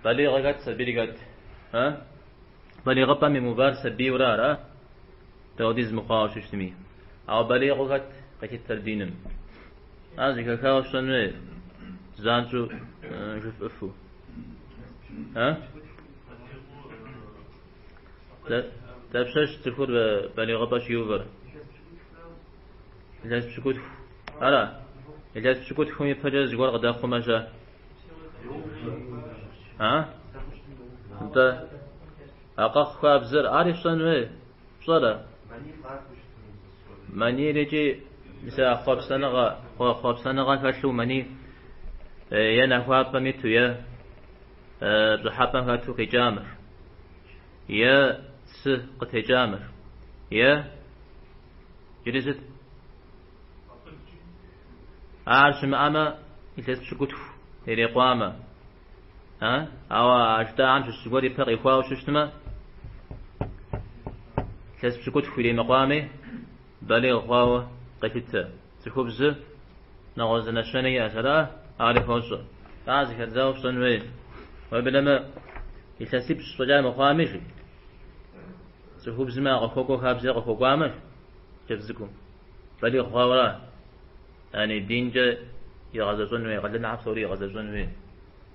Балигъыр хэт, сабийр хэт? А? Балигъыпӏэм имыувар сабийуэра, ара? Дауэдиз мыхъуауэ щыщытми. Ауэ балигъыу хэт къилъытэр диным? Ар зэхэхауэ фщӏэн хуей, занщӏэу жыфӏыфу. А? Дапщэщ цӏыхур балигъыпӏэ щиувэр? Илъэс пщыкӏутху. Ара? Илъэс пщыкӏутхум ипэкӏэ зыгуэр къыдэхъумэ-щэ? А? Нтӏэ. А къэхъу хабзэр, ари фщӏэн хуей, пщӏэрэ? Манийр икӏи мис а хъуэпсэныгъэ, хъуэпсэныгъэ хэлъу маний е нахуапӏэм иту, е пщӏыхьэпӏэм хэту къикӏамэ, е цы къытекӏамэ, е иджыри сыт? Ар щымыӏэмэ, илъэс пщыкӏутху ирикъуамэ, а? Ауэ а жытӏахэм щыщ зыгуэр ипэ къихуауэ щыщытмэ, илъэс пщыкӏутху иримыкъуами, балигъ хъуауэ къелъытэ. Цӏыхубзыр нэгъуэщӏ зы нэщэнэ иӏэщ, ара? Ари фощӏэ. Ар зыхэдзауэ фщӏэн хуей. Уеблэмэ, илъэсипщӏ фӏэкӏа мыхъуами, жи. Цӏыхубзым а къыхуэкӏуэ хабзэ къыхуэкӏуамэ, хъыджэбз цӏыкӏум. Балигъ хъуауэра? Яни динкӏэ игъэзэщӏэн хуей, къалэнхэр псори игъэзэщӏэн хуей.